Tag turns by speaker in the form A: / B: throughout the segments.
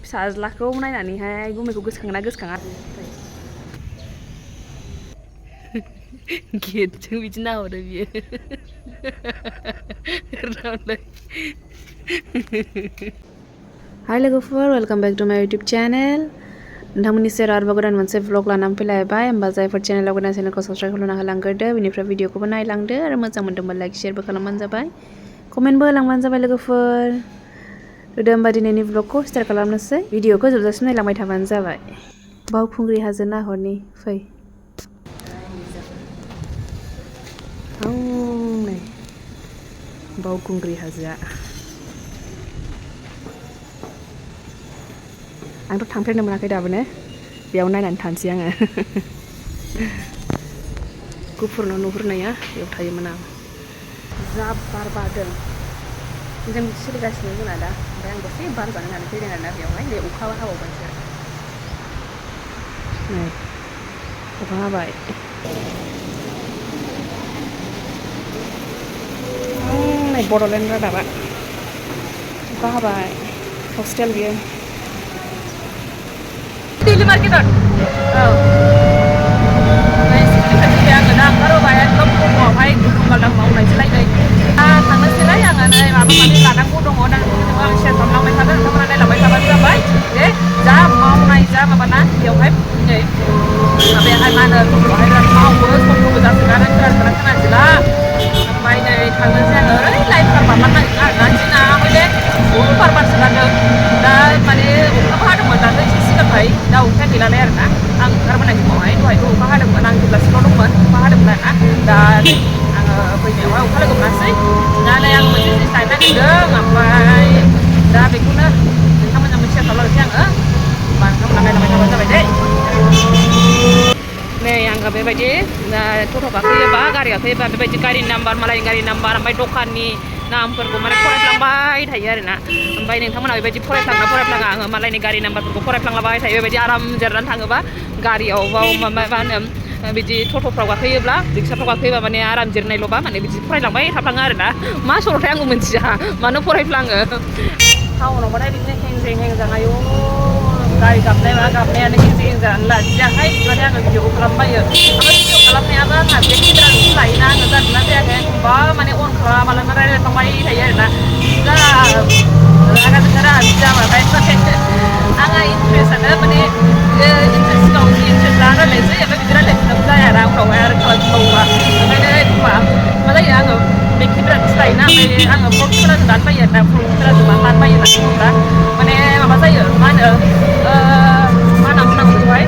A: फिसाज्लाखौ नायनानैहाय गुमैखौ गोसोखाङोना गोसोखाङा गेटजों बिदि नाहरो बियो हाय लोगोफोर वेलकाम बेक टू माय यूट्यूब चैनल नोंथांमोननि सेराव आरोबाव गोदान मोनसे व्लग लानानै फैलायबाय होमबा जायफोर चेनेलाव गोदान चेनेलखौ सब्सक्राइब खालामना होलांग्रोदो बेनिफ्राय भिडिअखौबो नायलांदो आरो मोजां मोनदोंबा लाइक शेयारबो खालामबानो जाबाय कमेन्टबो होलांबानो जाबाय लोगोफोर दे होमबा दिनैनि व्लगखौ स्टार्ट खालामनोसै भिडिअखौ जोबजासिम नायलांबाय थाबानो जाबाय बावखुंग्रि हाजो नाहरनि फै नै बावखुंग्रि हाजोआ आंथ' थांफेरनो मोनाखै दाबोनो बेयाव नायनानै थानोसै आङो गुफुर न' नुहुरनाया बेयाव थायोमोन आं जा बार बारदों जों सोलिगासिनो जोंना दा ओमफ्राय आं दसे बार जानो होननानै फैदों आरोना बेयावहाय नै अखाबो हाबावबायसो नै अखा हाबाय नै बड'लेण्ड रादाबा अखा हाबाय हस्टेल बियो डेली मार्केटआव सिखिरिफोरनिफ्राय आङो दा ओंखारबोबाय एकदम फुङावहाय गुदुं गालदां मावनायसोलाय थांनोसैलाय आङो नै माबा माबि लानांगौ दङ दा नोंथांमोनजों आं शेयार खालामलांबाय थागोन नोंथांमोना नायलांबाय थाबानो जाबाय दे जा मावनाय जा माबाना बेयावहाय नै माबायाहाय मा होनो टट'आहाय बिराद मावो समखौबो जासोगारो खोनासोला ओमफ्राय नै थांनोसै आङो ओरै लाइनफोर बारलांनो नागिरदों आरोना दिना हयले बहुद बार बारसोगारदों दा माने अखाबो हादोंमोन दाथ' एसे सिगांहाय दा अखाया गैलालाय आरोना आं ओंखारबोनाय समावहाय दहायथ' अखा हादोंमोन आं जेब्ला सिख्लाव दंमोन अखा हादोंमोन आरोना दा आङो फैनायावहाय अखा लोगो मोनासै दा नै आं मोनसे जिनिस लायनो नागिरदों ओमफ्राय दा बेखौनो नोंथांमोनजों शेयार खालामनोसै आङो होमबा नोंथांमोना नायलांबाय थाबानो जाबाय दै नै आङो बेबायदि टट' गाखोयोबा गारि गाखोयोबा बेबायदि गारि नाम्बार मालायनि गारि नाम्बार ओमफ्राय दखाननि नामफोरखौ माने फरायफ्लांबाय थायो आरोना ओमफ्राय नोंथांमोना बेबायदि फरायफ्लाङा आङो मालायनि गारि नाम्बारफोरखौ फरायफ्लांलाबाय थायो बेबायदि आराम जिरायनानै थाङोबा गारियाव मा होनो बिदि टट'फ्राव गाखोयोब्ला रिक्साफ्राव गाखोयोबा माने आराम जिरायनायल'बा माने बिदि फरायलांबाय थाफ्लाङो आरोना मा सल'थाय आंबो मिन्थिया मानो फरायफ्लाङो टाउनावबाथाय बिदिनो हेंजें हेंजां आयौ गारि गाबनाय मा गाबनायानो हेंजें हेंजाङानो लाजियाहाय बिदिबाथाय आङो भिडिअखौ खालामबायो ओमफ्राय भिडिअ खालामनायाबो आंहा बे केमेराजोंसो लायोना आङो जादोंना जायाखै एखमबा माने अन खालामालानो रायज्लायफ्लांबाय थायो आरोना जा रागा जोंथारो आंहा बिदि जाबाथाय आंहा इन्टारेस्टआनो माने इन्टारेस्ट सिगाङाव जि इन्टारेस्ट लाना रायज्लायनोसै ओमफ्राय बिदि रायज्लायफिननांगौ जायाना उनावहाय आरो खालामफिनबावोबा ओंखायनो एखमबा मा जायो आङो बे केमेराजोंसो लायोना ओमफ्राय आङो फ्रन्ट केमेराजों लानो बायो आरोना फ्रन्ट केमेराजों मानो लानो बायो होननानै बुङोब्ला माने माबा जायो मा होनो होनना बुंनांगौ बेखौहाय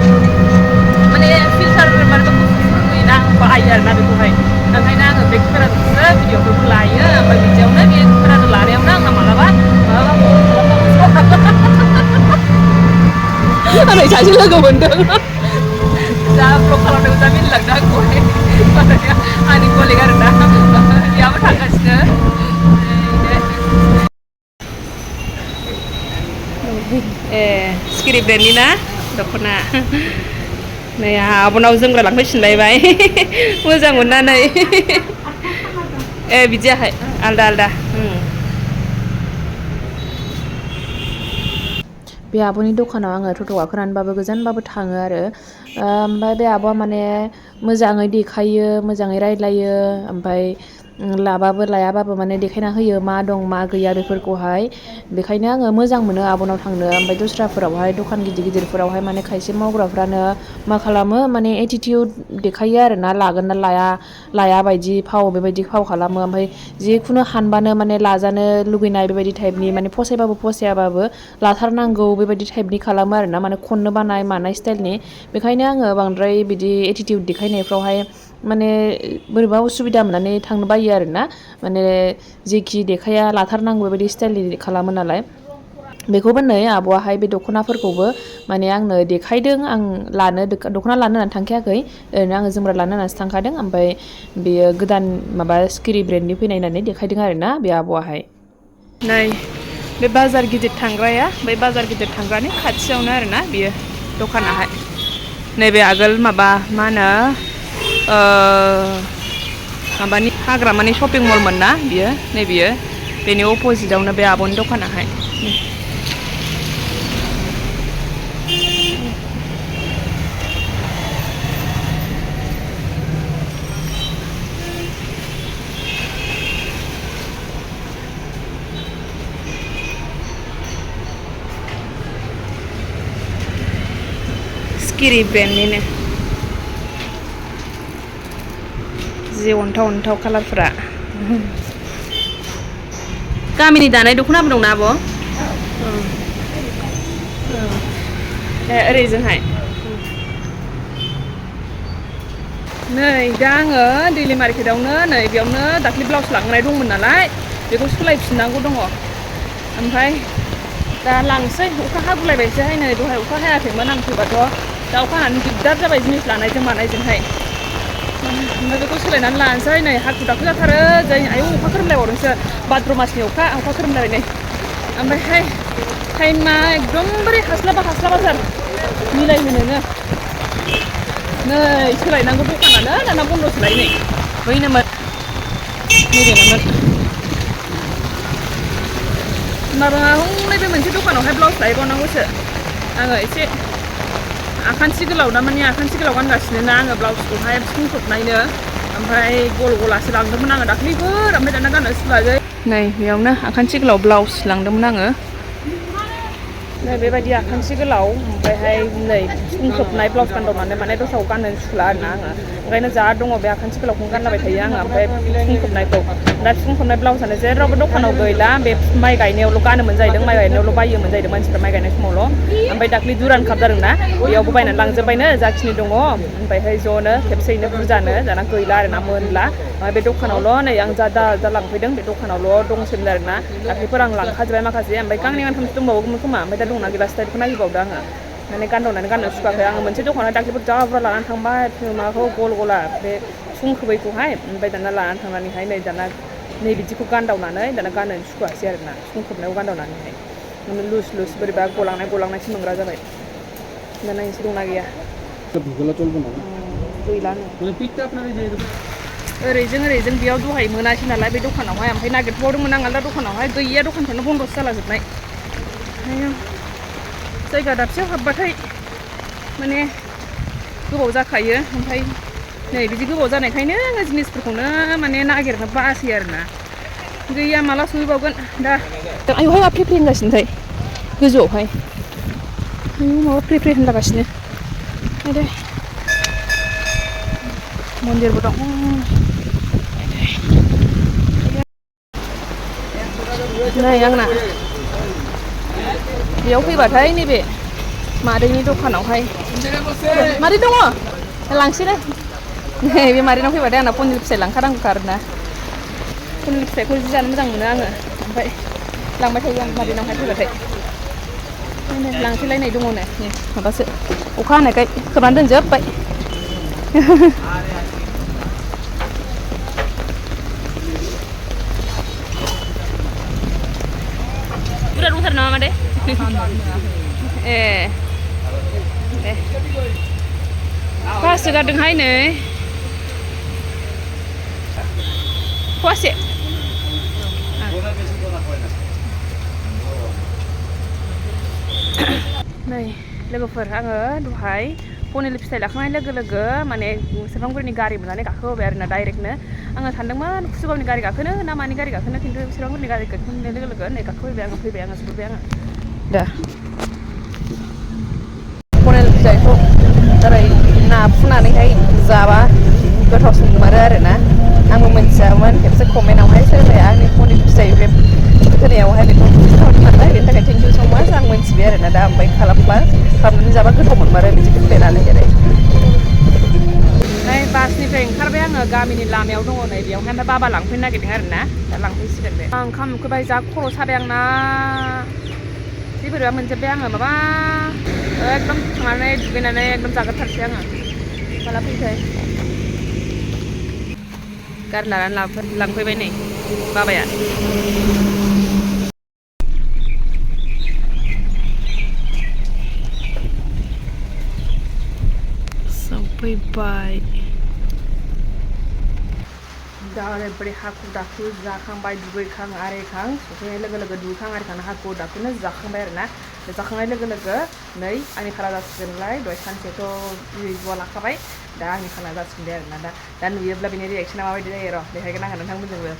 A: माने फिल्टार माने गुफुर नुयोना आं बायो आरोना बेखौहाय ओंखायनो आङो बे केमेराजोंसो भिडिअफोरखौ लायो ओमफ्राय बिदियावनो बे केमेराजों लानायावनो आंना मालाबा नै सासे लोगो मोनदों जा ब्लग खालामनायाव जा मिनिलांदों आंखौहाय आंनि कलिग आरोना बेयावबो थांगासिनो ए सिखिरि ब्रेन्डनि ना दख'ना नै आब'नाव जोमग्रा लांफैफिनलायबाय मोजां मोननानै ए बिदियाहाय आलदा आलदा बे आब'नि दखानाव आङो टट' गाखोनानैबाबो गोजानबाबो थाङो आरो ओमफ्राय बे आब'आ माने मोजाङै देखायो मोजाङै रायज्लायो ओमफ्राय लाबाबो लायाबाबो माने देखायना होयो मा दं मा गैया बेफोरखौहाय बेखायनो आङो मोजां मोनो आब'नाव थांनो ओमफ्राय दस्राफोरावहाय दखान गिदिर गिदिरफोरावहाय माने खायसे मावग्राफ्रानो मा खालामो माने एटिटिउड देखायो आरोना लागोन ना लाया बायदि बेबायदि फाव खालामो ओमफ्राय जिखुनु हानबानो माने लाजानो लुगैनाय बेबायदि टाइपनि माने फसायबाबो फसायाबाबो लाथारनांगौ बेबायदि टाइपनि खालामो आरोना माने खननो बानाय मानाय स्टाइलनि बेखायनो आङो बांद्राय बिदि एटिटिउड देखायनायफ्रावहाय माने बोरैबा उसुबिदा मोननानै थांनो बायो आरोना माने जेखि देखाया लाथारनांगौ बेबायदि स्टाइलनि खालामो नालाय बेखौबो नै आब'आहाय बे दख'नाफोरखौबो माने आंनो देखायदों आं दख'ना लानो होननानै थांखायाखै ओरैनो आङो जोमग्रा लानो होननानैसो थांखादों ओमफ्राय बेयो गोदान माबा सिखिरि ब्रेन्डनि फैनाय होननानै देखायदों आरोना बे आब'आहाय नै बे बाजार गिदिर थांग्राया बै बाजार गिदिर थांग्रानि खाथियावनो आरोना बियो दखानाहाय नैबे आगोल माबा मा होनो माबानि हाग्रामानि शपिं मलमोन ना बियो बेनि अपोजिटावनो बे आब'नि दखानाहाय गिरि ब्रेन्डनिनो जि अन्थाव कालारफोरा गामिनि दानाय दख'नाबो दंना आब'? ओरैजोंहाय नै दा आङो दैलि मार्केटावनो नै बेयावनो दाख्लि ब्लाउस लांनाय दंमोन नालाय बेखौ सोलायफिननांगौ दङ ओमफ्राय दा लांसै अखा हागुलायबायसोहाय नै दहाय अखा हायाखैमोन आं फैबाथ' दा अखा हानानै दिगदार जाबाय जिनिस लानायजों मानायजोंहाय ओमफ्राय बेखौ सोलायनानै लानोसै नै हाखु दाखु जाथारो जै आयौ अखा खोरोमलायबावदोंसो भाद्र मासनि अखा खोरोमलायबाय नै ओमफ्रायहाय टाइमा एकदमबारे हास्लाबाथार मिलायहोनोनो नै सोलायनांगौ दखानानो दाना बन्द' सोलाय नै बैनोमोन नैबेनोमोन माबा हनै बे मोनसे दखानावहाय ब्लाउस लायबावनांगौसो आङो एसे आखान्थि गोलाव दामानि आखान्थि गोलाव गानगासिनो ना आङो ब्लाउसखौहाय सुंख्रबनायनो ओमफ्राय गल गलासो लांदोंमोन आङो दाख्लैफोर ओमफ्राय दाना गाननो सुखुवासै नै बेयावनो आखान्थि गोलाव ब्लाउस लांदोंमोन आङो नै बेबायदि आखान्थि गोलाव ओमफ्रायहाय नै सुंख्रबनाय ब्लाउस गानदावनानै माने दस्राखौ गाननो सुखुला आरोना आङो ओंखायनो जा दङ बे आखान्थि गोलावखौनो गानलाबाय थायो आङो ओमफ्राय सुंख्रबनायखौ दा सुंख्रबनाय ब्लाउसानो जेरावबो दखानाव गैला बे माइ गायनायावल' गानोमोन जाहैदों माइ गायनायावल' बायोमोन जाहैदों मानसिफ्रा माइ गायनाय समावल' ओमफ्राय दाख्लि दुरान काप जादोंना बेयावबो बायनानै लांजोब्बायनो जाखिनि दङ ओमफ्रायहाय ज'नो खेबसेयैनो बुरजानो दाना गैला आरोना मोनला ओमफ्राय बे दखानावल' नै आं जा लांफैदों बे दखानावल' दंसैमोन आरोना दाख्लैफोर आं लांखाजोब्बाय माखासे ओमफ्राय गांनै गांथामसो दंबावोमोन खोमा ओमफ्राय दा दंना गैलासोथाय बेखौ नागिरबावदों आङो माने गानदावनानै गाननो सुखुवाखै आङो मोनसे दखानाव दाख्लैफोर जा बुरजा लानानै थांबाय माबाखौ गल गला बे सुंखोबैखौहाय ओमफ्राय दाना लानानै थांनानैहाय नै दाना नै बिदिखौ गानदावनानै दाना गाननो सुखुवासै आरोना सुंखोबनायाव गानदावनानैहाय लुज बोरैबा गलांनायसो मोनग्रा जाबाय दाना एसे दंना गैया गैलानो ओरैजों बेयाव दहाय मोनासै नालाय बे दखानावहाय ओमफ्राय नागिरबावदोंमोन आं आलदा दखानावहाय गैया दखानफ्रानो बन्द'सो जालाजोबनाय जायगा दाबसेयाव हाबबाथाय माने गोबाव जाखायो ओमफ्राय नै बिदि गोबाव जानायखायनो आङो जिनिसफोरखौनो माने नागिरनो बासै आरोना गैया माला सहैबावगोन दा आयौहाय मा फ्रि होनगासिनोथाय गोजौआवहाय आयौ माबा फ्रि होनलागासिनो दे मन्दिरबो दं नै आंना बेयाव फैबाथाय नैबे मादैनि दखानावहाय मादै दङ लांसैलाय नै बे मादैनाव फैबाथाय आंना पनिर फिथाइ लांखानांगौखा आरोना पनिर फिथाइखौ जि जानो मोजां मोनो आङो ओमफ्राय लांबाय थायो आं मादैनावहाय फैबाथाय लांसैलाय नै दङ नै माबासो अखा हानायखाय खोबनानै दोनजोब्बाय बुरजा दंथारो नामा मादै ए दे फवासे गारदोंहाय नै फवासे नै लोगोफोर आङो दहाय पनिर फिथाइ लाखांनाय लोगो लोगो माने सेरफांगुरिनि गारि मोननानै गाखोबोबाय आरोना डाइरेक्टनो आङो सानदोंमोन कुसुगावनि गारि गाखोनो ना मानि गारि गाखोनो खिन्थु सेरफांगुरिनि गारि गाखोनाय लोगो लोगो नै गाखोफैबाय आङो सफैबाय आङो दा पनिर फिथाइखौ ओरै नाफुनानैहाय जाबा गोथावसिन मोनो आरोना आंबो मिथियामोन खेबसे कमेन्टआवहाय सोरबाया आंनि पनिर फिथाइ बे होनायावहाय बेखौ खिन्थाहरदों नालाय बेनि थाखाय थेंक इउ स' माच आं मिथिबाय आरोना दा ओमफ्राय खालामनानै जाबा गोथाव मोनमारो बिदि होनलायनानै ओरै नै बासनिफ्राय ओंखारबाय आङो गामिनि लामायाव दङ नै बेयावहाय ओमफ्राय बाबा लांफैनो नागिरदों आरोना दा लांफैसिगोन बे ओंखाम उखैबाय जा खर' सादों आंना जि बोरैबा मोनजोब्बाय आङो माबा एकदम थांनानै दुगैनानै एकदम जाग्रोथारसै आङो माला फैसै गारि लानानै लांफैबाय नै बाबाया सफैबाय दा ओरैबायदि हाखु दाखु जाखांबाय दुगैखां आरिखां सफैनाय लोगो लोगो दुगैखां आरिखां हाखु दाखुनो जाखांबाय आरोना जाखांनाय लोगो लोगो नै आंनि खाना जासिगोनलाय दहाय सानसेथ' ज'आ लाखाबाय दा आंनि खाना जासिगोन दे आरोना दा नुयोब्ला बेनि रिएक्सना माबायदि जायो र' देखायगोन आङो नोंथांमोनजोंबो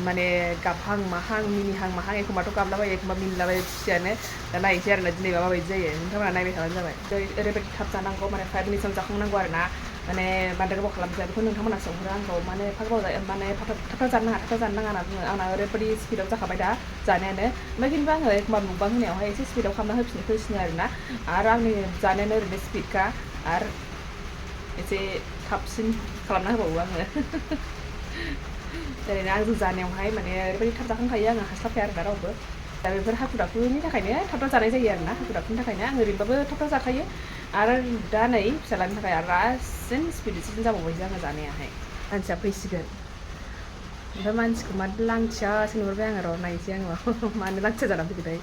A: माने गाबहां माहां मिनिहां माहां एखमबाथ' गाबलाबायो एखमबा मिनिलाबायो खुसियानो दा नायनोसै आरोना दिनैबा माबायदि जायो नोंथांमोना नायबाय थाबानो जाबाय ओरैबायदि थाब जानांगौ माने 5 मिनिट्सआव जाखांनांगौ आरोना माने बांद्राय गोबाव खालामजाया बेखौ नोंथांमोना सोंहरो आंखौ माने एफा गोबाव माने थाब जानो नाङा होनना बुङो आंना ओरैबायदि स्पिडआव जाखाबाय दा जानायानो ओमफ्राय खिन्थु आङो एखमबा मुकबां होनायावहाय एसे स्पिडआव खालामना होसिनो आरोना आरो आंनि जानायानो ओरैनो स्पिडखा आरो एसे थाबसिन खालामना होबावो आङो ओरैनो आंजों जानायावहाय माने ओरैबायदि थाब जाखांखायो आङो हास्लाबखाया आरोना रावबो दा बेफोर हाखु दाखुनि थाखायनो थाब जानाय जायो आरोना हाखु दाखुनि थाखायनो आं ओरैनोबाबो थाब जाखायो आरो दा नै फिसाज्लानि थाखाय आरो रासिन स्पिडसिन जाबावबायसो आङो जानायाहाय मानसिया फैसिगोन ओमफ्राय मानसिखौ मा लांथियासो नुहुरबाय आङो र' नायनोसै आङो मानो लांथिया जानानै फैदोंथाय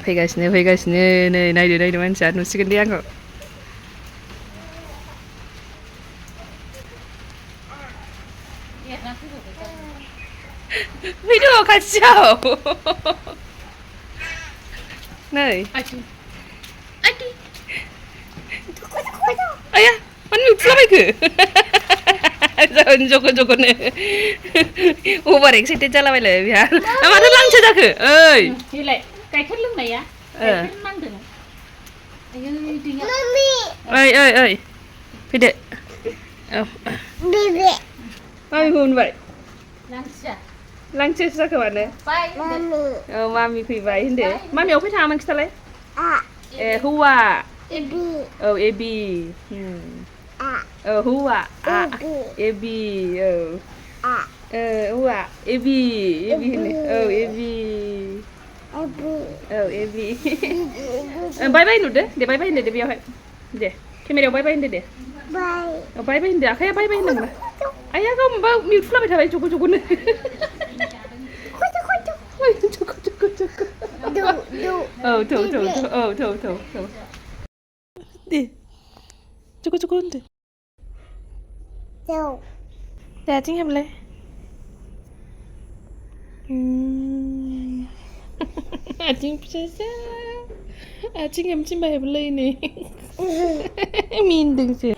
A: फैगासिनो नै नायदो मानसिया नुसिगोन दे आंखौ फैद' खाथियाव नै आया मानो नुफ्लाबायखो जगनो अभार एक्साइटेड जालाबायलाय बेहा माथो लांथिया जाखो ओइ
B: गाइखेर लोंनाया गाइखेर नांदों
A: ओइ फैदो औ मामिखौ मोनबाय लांथियासो जाखो मानो औ मामि फैबाय होनदो मामियाव फै थाङामोन खिथालाय ए हौवा औ एबि औ हौवा एबि औ हौवा एबि होनो औ एबि औ एबि बाय बाय नुदो दे बाय बाय होनदो दे बेयावहाय दे केमेरायाव बाय बाय होनदो दे बाय बाय होनदो आखाइया बाय बाय होननांगौ आइया गाव माबा मिउट खालामबाय थाबाय जगनो औ थौ दे जग होनदो दे आथिं हेबलाय आथिं फिसासा आथिं हेबथिनबा हेबलाय नै मिनिदोंसो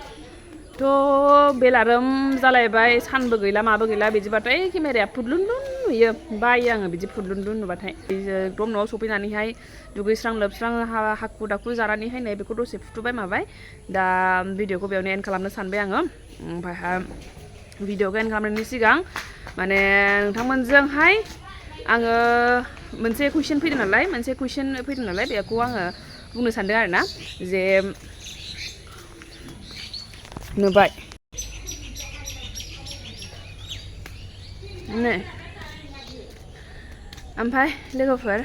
A: थ' बेलारोम जालायबाय सानबो गैला माबो गैला बिदिबाथाय केमेराया फुदलुनलुन नुयो बायो आङो बिदि फुदलुनलुन नुबाथाय एकदम न'आव सफैनानैहाय दुगैस्रां लोबस्रां हाखु दाखु जानानैहाय नै बेखौ दसे फुथुबाय माबाय दा भिडिअखौ बेयावनो एन्ड खालामनो सानबाय आङो ओमफ्रायहाय भिडिअखौ एन्ड खालामनायनि सिगां माने नोंथांमोनजोंहाय आङो मोनसे कुइसन फैदों नालाय बेखौ आङो बुंनो सानदों आरोना जे नुबाय नै ओमफ्राय लोगोफोर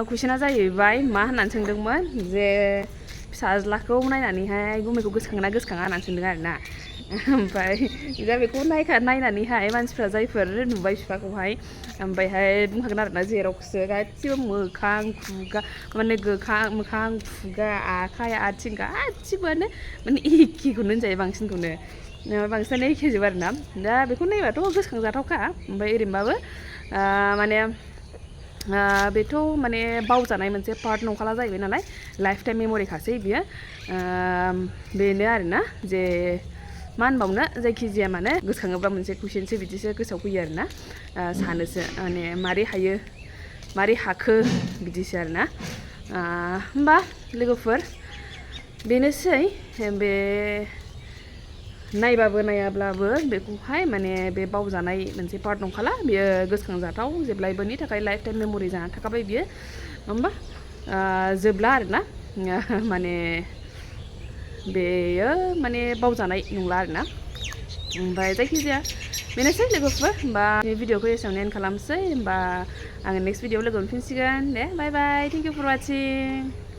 A: कुइसना जाहैबाय मा होननानै सोंदोंमोन जे फिसाज्लाखौ नायनानैहाय गुमैखौ गोसोखाङोना गोसोखाङा होननानै सोंदों आरोना ओमफ्राय दा बेखौ नायनानैहाय मानसिफ्रा जायफोर नुबाय बिफाखौहाय ओमफ्रायहाय बुंखागोन आरोना जेरावखिसो गासिबो मोखां खुगा माने मोखां खुगा आखाइ आथिं गासिबोआनो माने एखेखौनो होनजायो बांसिनानो एखेजोब आरोना दा बेखौ नायबाथ' गोसोखांजाथावखा ओमफ्राय ओरैनोबाबो माने बेथ' माने बावजानाय मोनसे पार्ट नंखाला जाहैबाय नालाय लाइफ टाइम मेम'रिखासै बियो बेनो आरोना जे मा होनबावनो जायखिजाया माने गोसोखाङोब्ला मोनसे कुइसनसो बिदिसो गोसोआव फैयो आरोना सानोसो माने मारै हाखो बिदिसो आरोना होमबा लोगोफोर बेनोसै बे नायबाबो नायाब्लाबो बेखौहाय माने बे बावजानाय मोनसे पार्ट नंखाला बियो गोसोखांजाथाव जेब्लायबोनि थाखाय लाइफ टाइम मेम'रि जानानै थाखाबाय बियो होमबा जोबला आरोना माने बेयो माने बावजानाय नंला आरोना ओमफ्राय जायखिजाया बेनोसै लोगोफोर होमबा बे भिडिअखौ एसेयावनो एन्ड खालामसै होमबा आङो नेक्स्ट भिडिअआव लोगो मोनफिनसिगोन दे बाय बाय थेंक इउ फर वाचिं